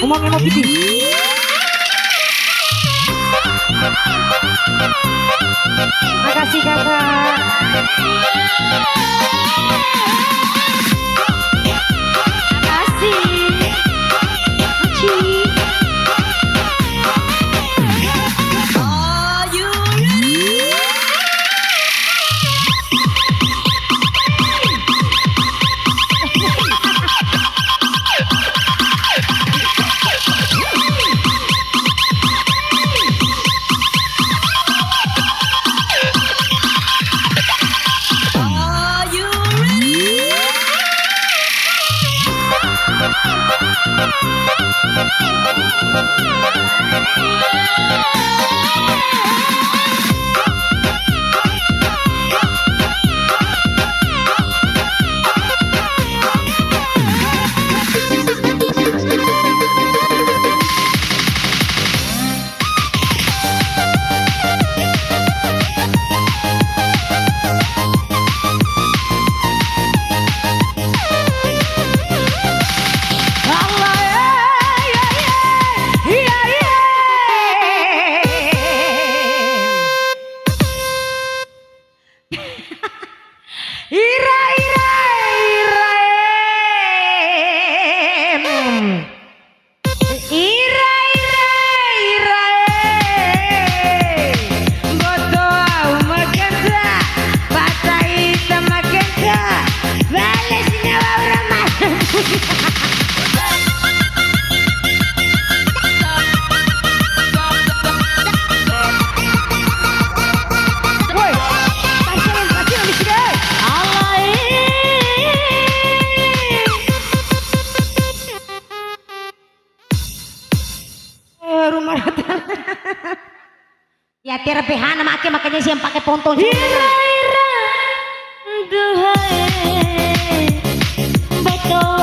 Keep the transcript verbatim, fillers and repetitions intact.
Uma memang piti. Makasih, Kakak. Makasih. Makasih. Ira, ira, ira, em. Ira, ira, ira, e. Mboto au makenta, pata ita makenta. Bale si nyawa ura mati. Woi, pacaran, pacaran di sini, e. Alai. Eh, rumah rata. Ya, tiara pehana make, makanya siang pakai pontong. Ira, ira, duhae, beto.